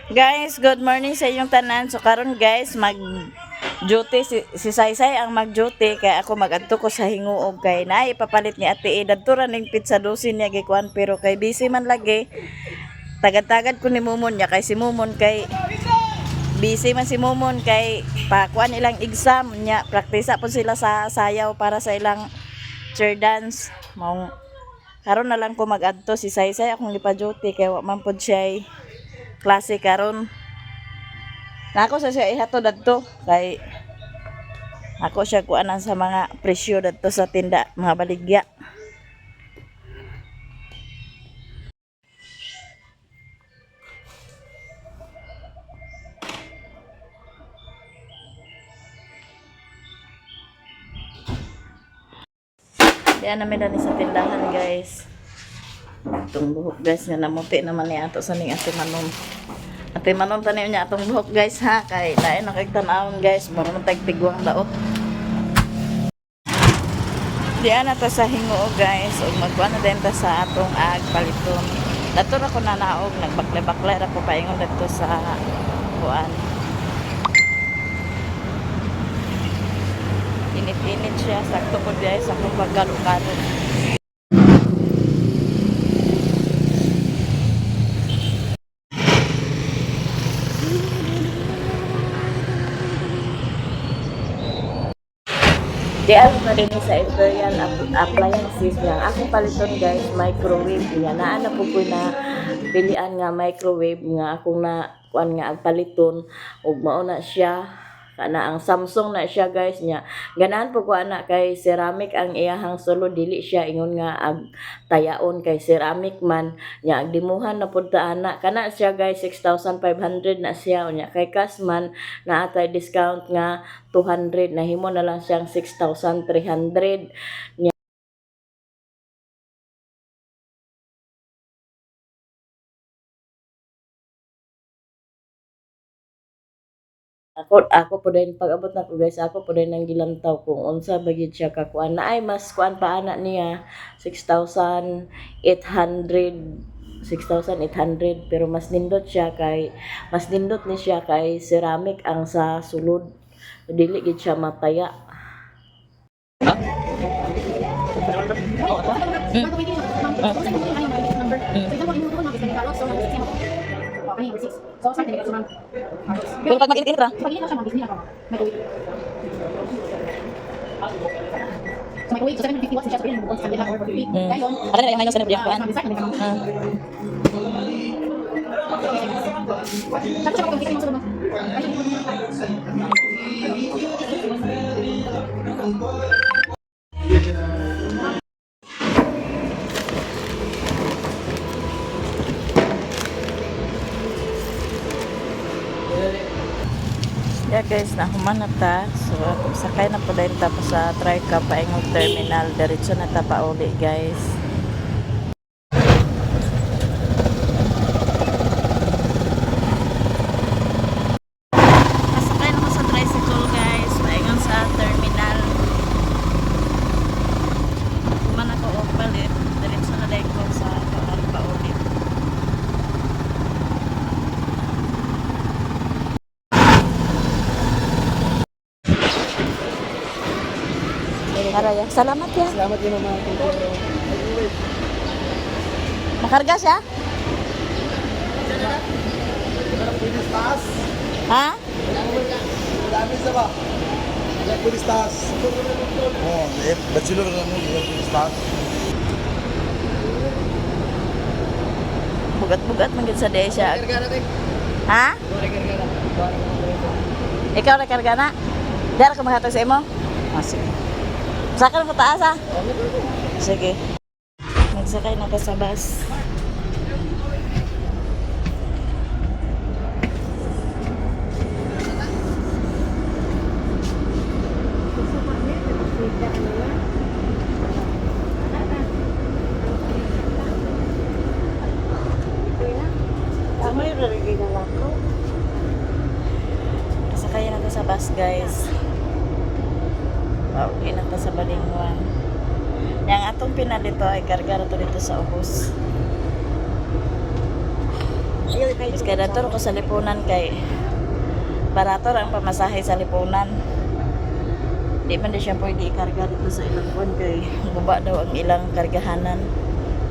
Guys, good morning sa inyong tanan. So karon guys, mag duty si Saysay ang mag duty kay ako magadto ko sa Hinguog kay naay ipapalit ni Ate Ida. Adto ra ning pizza 12 niya gikuan pero kay busy man lagi. Tagad-tagad ko ni Mumon niya kay si Mumon kay busy man si Mumon kay pakuan ilang exam niya, praktisa po sila sa sayaw para sa ilang cheer dance. Maong karon na lang ko magadto, si Saysay akong gipa-duty kay wa man pod siya klase karon. Nako sa siya ihatod adto kay ako siya kuanan sa mga presyo dadto sa tinda, mga baligya. Diyan namin dani sa tindahan, guys. Itong buhok, guys, nga namuti naman ni ato sa ning Ate Manon. Ate Manon, tanim niya atong buhok, guys, ha, kay lain na kay tanawon, guys, mura man tag tigwang daot. Diyan na ta sa Hinguo, guys, ug magkuan na din ta sa atong ag paliton. Dato ra ko nanaog, nagbaklay-baklay ra ko paingon dadto sa kuan. Init-init siya, sakto po diay sa akong pagkalo-kalo. Di ako pa rin sa Imperial Appliances nga. Ako paliton, guys, microwave niya. Naa na po ko na pilian nga microwave nga akong na kuan nga ang paliton ug mao na siya kana ang Samsung na siya, guys, niya. Ganahan po ko ana kay ceramic ang iyahang sulod, dili siya ingon nga ag tayaon kay ceramic man nya. Agdimuhan na pud ta ana. Kana siya, guys, 6,500 na siya unya kay cash man naa tay discount nga 200, nahimo na lang siyang 6,300 niya. Ako po din pag-abot nako, guys, ako po din ang gilantaw kung unsa ba gyud siya kakuan na ay mas kuan pa ana niya 6,800, 6,800, pero mas nindot siya kay mas nindot ni siya kay ceramic ang sa sulod, dili gid siya mataya. Pero pag mag-init-init ra. So microwave, so 750 watts siya, so yun, bukod sa kanila or 450. Dayon, Ano na yung minus na kuan? ah, Tapos siya mag-config yung sunod. Yeah guys, nahuman na ta. So, sakay na po din tapos sa Trica paingong terminal. Diretso na ta pauli, guys. Kasakay na ko sa tricycle, guys. Paingon sa terminal. Human ako og palit. Diretso na din ko sa kuan pauli. Araya. Salamat ya. Salamat din, mama. Thank you. Nakarga siya? Pwede sa taas. Ha? Dami sa ba? Wala pwede sa taas. Oh, eh, bachelor na mo, wala pwede sa taas. Bugat-bugat man gid sa day siya. Ha? Ikaw na karga na? Dara ka maghatag sa imo? Ah, sige. Saka na ko taas ha? Sige. Magsakay na ka sa bus. Kasakay na ko sa bus, guys. Pauwi na ta sa Balingwan. Yang atong pinalito ay karga ra to dito sa ubos. Mas kaya dator ko sa lipunan kay barato ra ang pamasahe sa lipunan. Di man di siya pwede ikarga dito sa ilang buwan kay guba daw ang ilang kargahanan.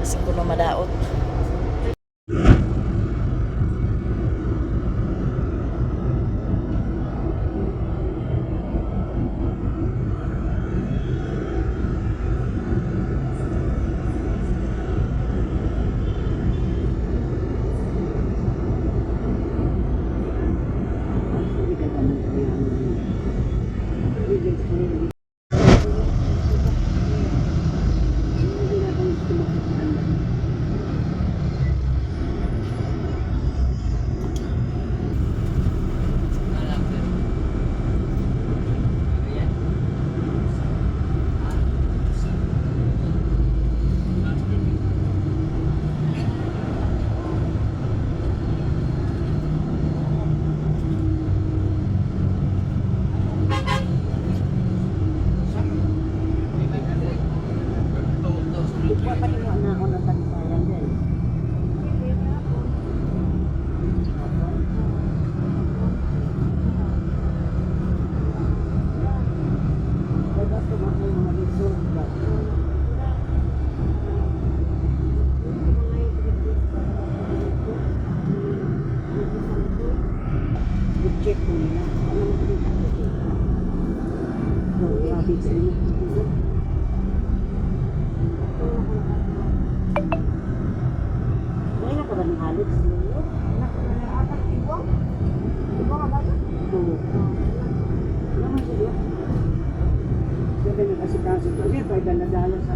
Kasi kuno madaot. Check mo nila. Ano mo ito? No, grabe sa inyo. Wala ka ba ng halos? Oo. Wala man siya. Sabi ng asikaso ko, siya pa dala-dala sa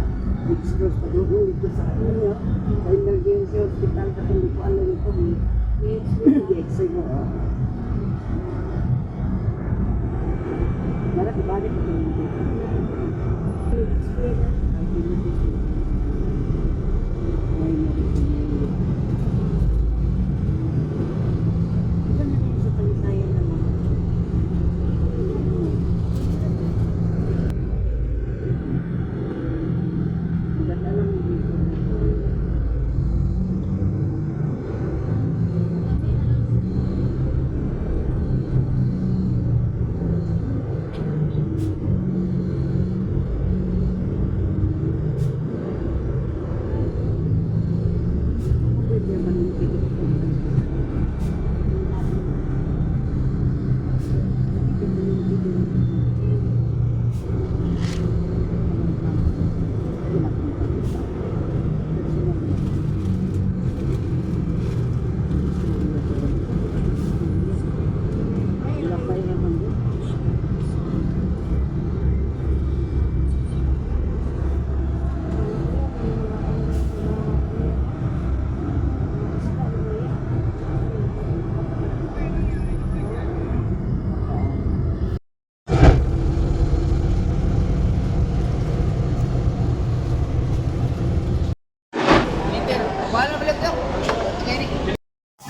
Express pa doon dito sa inyo. Sa emergency hospital ka hindi ko alam ito. I-x-ray mo. Oh. Wala, ibalik ko ito. Ay, pinipit. Ay, narito. Iba na rin sa talisayan naman. Maganda lang yung dito. Pwede naman yung ticket ko.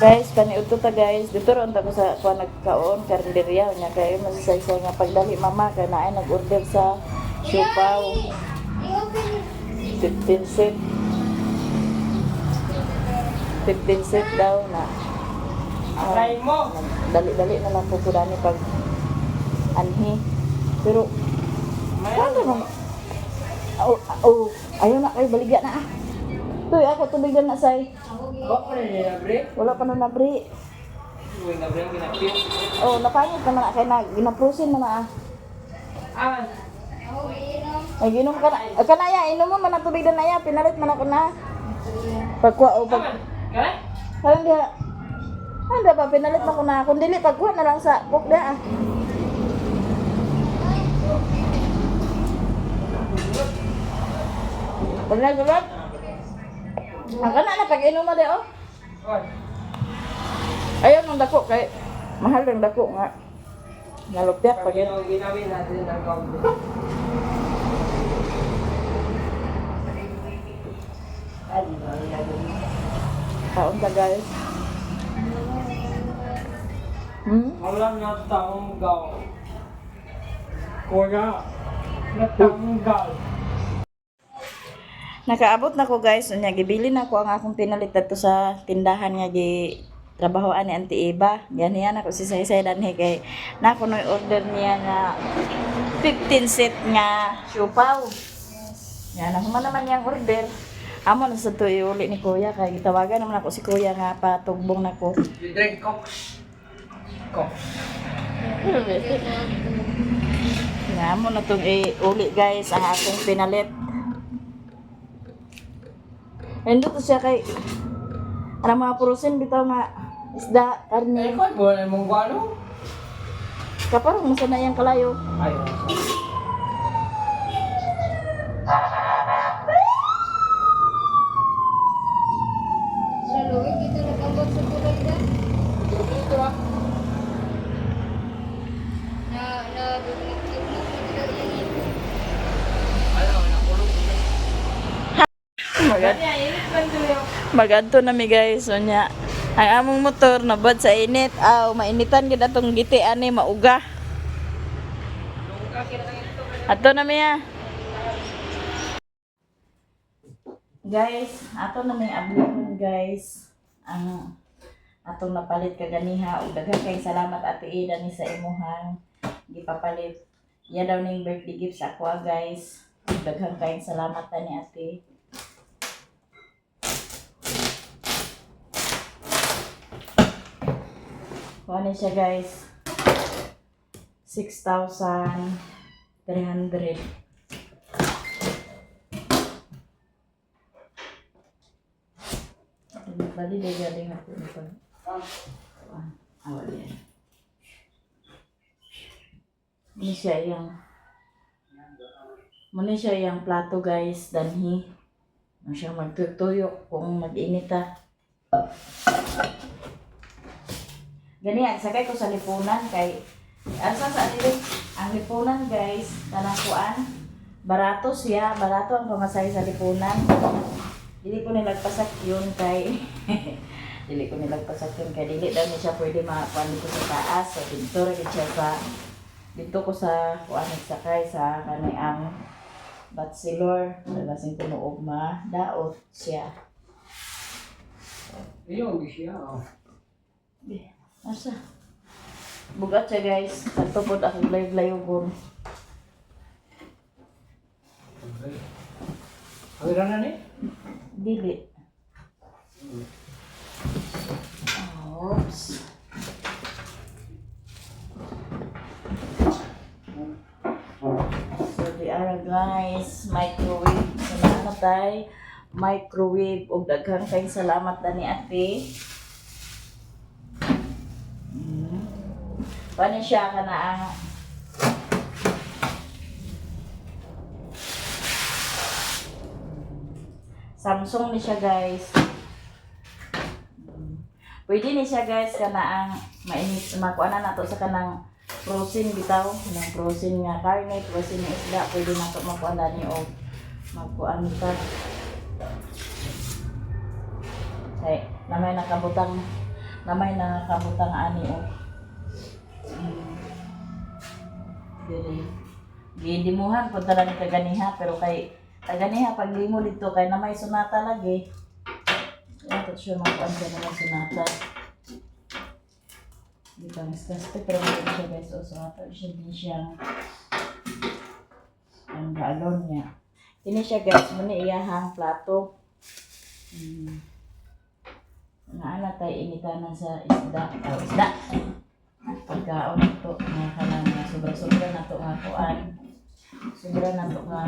Guys, kaniudto ta guys. Dito ron ta ko sa kuan nagkaon karinderya nya kay masasaysay nga pagdali mama kay naay nag-order sa siopao. 15 set. 15 set daw na. Try mo. Dali-dali na lang po ko dani pag anhi. Pero ano nang Oh, oh, ayaw na kayo baligya na ah. Tuy, ako tubig na say. Wa pa rin nila, bre. Wala pa na nabre. Uy, na bre, ginapit. Oh, napangit naman na kay na ginaprosin na na ah. Ah, Ay, ginom ka na. Ay, kanaya, inom mo man ang tubig na naya. Pinalit man ako na. Pagkuha o pag... kaya? Parang diha. Ano ba, pinalit man ko na. Kung dili, pagkuha na lang sa cook diha ah. Pag nagulot. Ang kana na, pag inom mo di oh. Oy. Ayaw nung dako kay mahal ng dako nga. Nalupyak pag Pag ginawin natin ang kaunti. Kaon ka guys. Wala natanggal. Kuya, natanggal. Nakaabot na ko guys, unya gibili na ko ang akong pinalit dadto sa tindahan nga gi Trabahoan ni Auntie Eva. Ganihan ako si Saysay danhi kay na kuno'y order niya nga 15 set nga siupaw. Yan, ako man naman niyang order. Amo na sa to iuli ni Kuya kay gitawagan naman ako si Kuya nga patugbong nako. You drink Cox. Cox. Nga mo na tong iuli, guys, ang akong pinalit. Nindot to siya kay anang mga purusin bitaw nga isda, Eh, karne. kung buwan mong guano? Kaparang mo na iyang kalayo. Ay, Lalo, dito nag-abot sa tulay da. Dito ah. Na, na, na, na, Ano, nakulong. Magad Magadto na mi, guys. So nya ang among motor nabad sa init. Aw, mainitan gid atong giti ani mauga. Adto na mi ah. Guys, ato na may ablihon, guys. Ang atong napalit kaganiha ug daghan kay salamat, Ate Ida, ni sa imuhang gipapalit. Iya daw ning birthday gift sa ako ah, guys. Ug daghan kayong salamat tani, Ate. Kuha na siya, guys. 6,300. Bali, galing ako nito. Ah, wala yan. Muna siya yung Muna siya yung plato, guys, danhi. Ano siya magtutuyok kung mag-init ah. Gani, sakay ko sa lipunan kay asa sa nila ang lipunan, guys, tanang kuan. Barato siya, barato ang pamasahe sa lipunan. Dili ko nilagpasak yun kay dili ko nilagpasak yun kay dili daw ni siya pwede makakuan dito sa taas. So dito ra gid siya sa dito ko sa kuan nagsakay sa kanay ang bachelor, basin kuno og ma daot siya. Iyo, siya. Oh. Eh, asa? Bugat siya, guys. Tagtupod akong layog-layogon. Okay. Ang na ni? Dili. Oops. So, di ara, guys, microwave. So, naano tay microwave. Og daghang kayong salamat na ni Ate. Paano siya ka na ang Samsung ni siya, guys. Pwede ni siya, guys, kana ang mainit makuha na nato sa kanang frozen bitaw, kanang frozen nga karne, frozen nga isda, pwede nato makuha ni og magkuan ta. Kay namay nakabutang ani og diri. Gidimuhan pud tala ni kaganiha pero kay kaganiha pag limo dito kay namay sunata lagi. Ato siya makuan kay namay sunata. Di pa stress pero hindi siya, guys. O, so ato siya din siyang ang galon niya. Kini siya, guys, muna iyahang plato. Naana tayo initanan sa isda. Oh, isda. Pagkaon to nga kanang nga sobra-sobra na to nga kuan. Sobra na to nga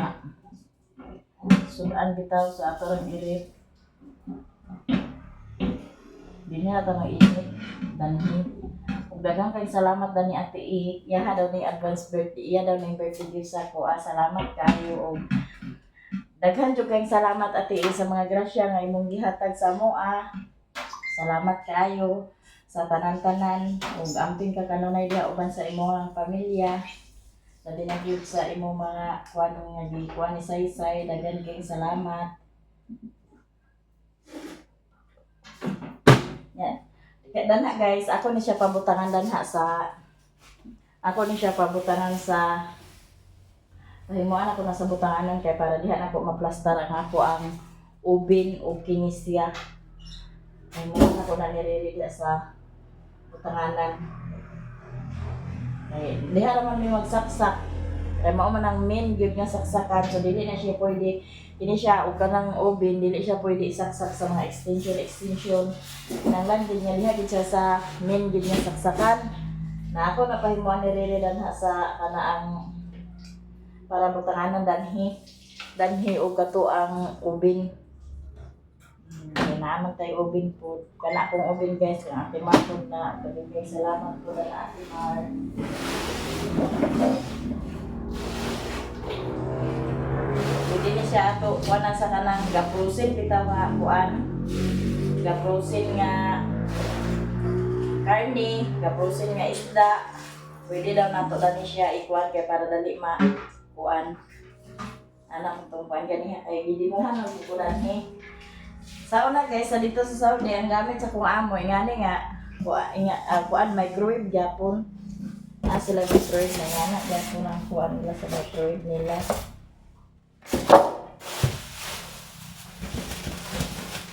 sudan bitaw sa ato rang irip. Di niya ata mag-init. Danhi. Ug daghang kay salamat dani Ate I. Iyaha daw ni advance birthday. Iya daw ni birthday gift sa ako. Ah, salamat kayo og daghan jud kayong salamat, Ate I, sa mga grasya nga imong gihatag sa amoa. Salamat kayo sa tanan-tanan ug amping ka kanunay diha uban sa imong pamilya. Labi na gyud sa imong mga kuan nga gikuan ni Saysay, daghan kayong salamat. Yan. Kaya danha, guys, ako ni siya pabutangan sa pahimuan ako na sa butanganan kay para diha na ako maplastar ang ako ang ubin o kinisya. Ay mo na ko na niriri diya sa butanganan. Kay diha raman mi magsaksak. Kay mao man ang main gyud nga saksakan, so dili na siya pwede, dili siya og kanang oven, dili siya pwede isaksak sa mga extension extension. Nanglan gid niya diha gid siya sa main gid nga saksakan. Na ako napahimuan ni Rere danha sa kanaang para butanganan danhi danhi og kato ang oven. Kaya naaman tayo oven po. Kana akong oven, guys, kang Ate Mar po na. Pagiging salamat po na Ate Mar. Pwede ni siya ato, wala sa kanang gaprusin, bitaw nga kuan. Gaprusin nga karne, gaprusin nga isda. Pwede daw nato dani siya ikuan kay para dali ma kuan. Anak mo tong kuan ganiha kay gidi mo han magkukulan he. Sa una, guys, sa dito sa Saudi, ang gamit sa kong amo, ingani nga, kuan, inga, kuan, microwave gyapon. Ah, sila microwave na nga na, gyapon ang kuan nila sa microwave nila.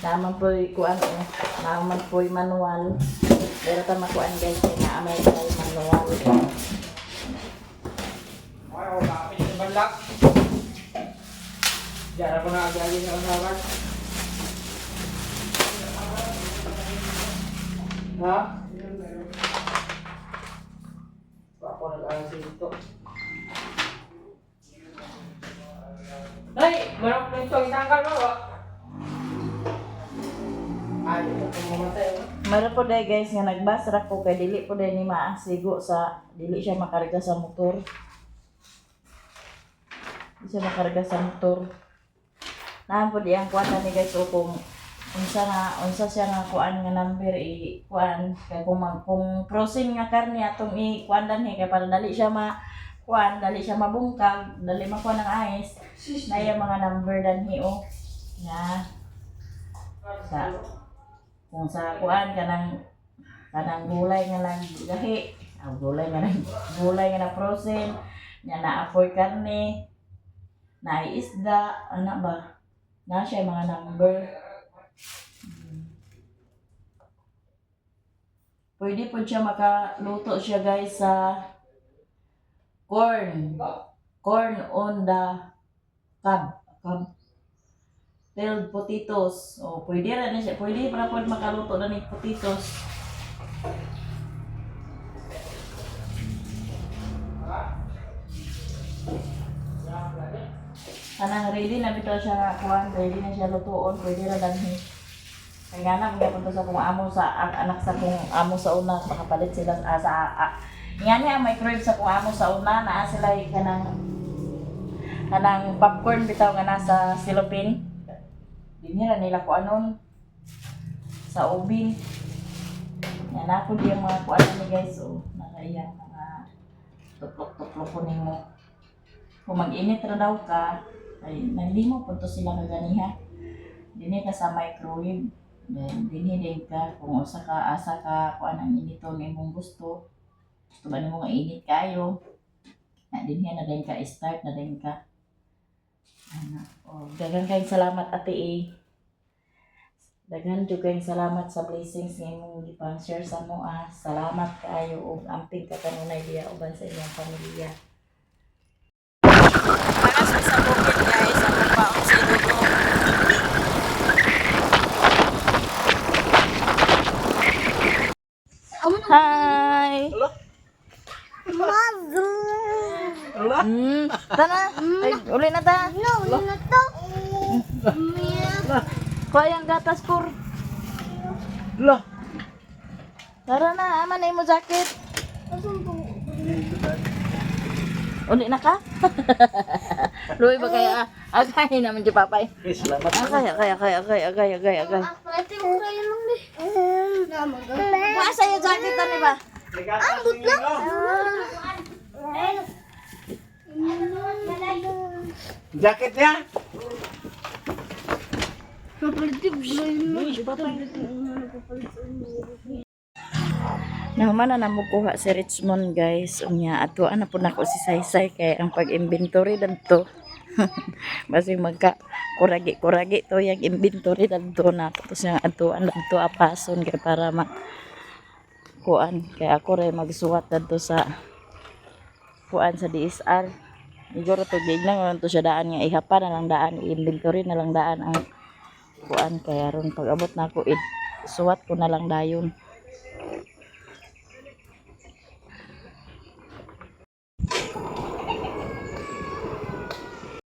Naman po kuan eh. Naman po manual. Pero ta makuan, guys, kay naa may tayo manual. Ay, ako kapit sa banlak. Diyan ako na agad sa unawan. Ha? Ako nag-alas dito. Ay! Manok na ito. Itanggal mo ba? Ay, ito kung mamatay. Oh. Meron po dahil, guys, nga nagbasra ko kay dili po dahil ni maasigo sa dili siya makarga sa motor. Di siya makarga sa motor. Naan po di ang kuan na ni guys o kung unsa na unsa siya nga kuan nga number i kuan kay kung mag, kung frozen nga karne atong i kuan danhi kay para dali siya ma kuan, dali siya mabungkag, dali makuan ang ice na yung mga number danhi o nga sa kung sa kuan kanang kanang gulay nga naggahi, ah, gulay nga nag gulay nga na frozen nya na apoy karne na isda ana ba na siya mga number. Pwede po siya makaluto siya, guys, sa corn corn on the cob cob, peeled potatoes. O, pwede ra na siya. Pwede para po makaluto na ni potatoes. Kanang ready na bitaw siya nga kuan, ready na siya lutuon, pwede ra danhi. Kay nga na mga punto sa kung amo sa ang anak sa kung amo sa una makapalit sila sa nga niya ang microwave sa kung amo sa una naa sila kanang kanang popcorn bitaw nga nasa silopin. Dinhi ra nila kuanon sa oven. Yan ako di ang mga kuan ni guys, oh, nakaiyang mga tuplok-tuplok ko nimo. Kung mag-init ra daw ka, ay naglimo punto sila kaganiha. Dinhi ka sa microwave. Then dinhi din ka kung usa ka asa ka kuan ang initon imong gusto. Gusto ba nimo nga init kayo? Na dinhi na din ka start na din ka. Ana, oh, daghan kayong salamat, Ate A. Daghan jud kayong salamat sa blessings nga imong gipang-share sa mo ah. Salamat kaayo ug amping ka kanunay diya uban sa inyong pamilya. Para sa bukid, guys, ang paong si Dugo. Hi. Tana. Ay, uli na ta. No, na to. Kuha yung gatas pur. Lah. Tara na, ama na imo jacket. Uli na ka? Luwi ba kaya? Agay naman di papay. Okay, salamat. Agay, agay, agay, agay, agay, agay, agay. Pwede mo kayo lang di. Kuha sa iyo jacket ani ba? Ambot lang. Jacket niya? Nahuman na namukuha si Richmond, guys. Unya ato na po nako si Saysay kay ang pag-inventory danto. Basig magka kuragi-kuragi to yung inventory dadto na tapos yung adtuan dadto apason kay para ma kuan kay ako ray magsuwat dadto sa kuan sa DSR. Siguro to gignan to siya daan nga ihapa na lang daan, inventory na lang daan ang kuan kaya ron pag abot na ako suwat ko na lang dayon.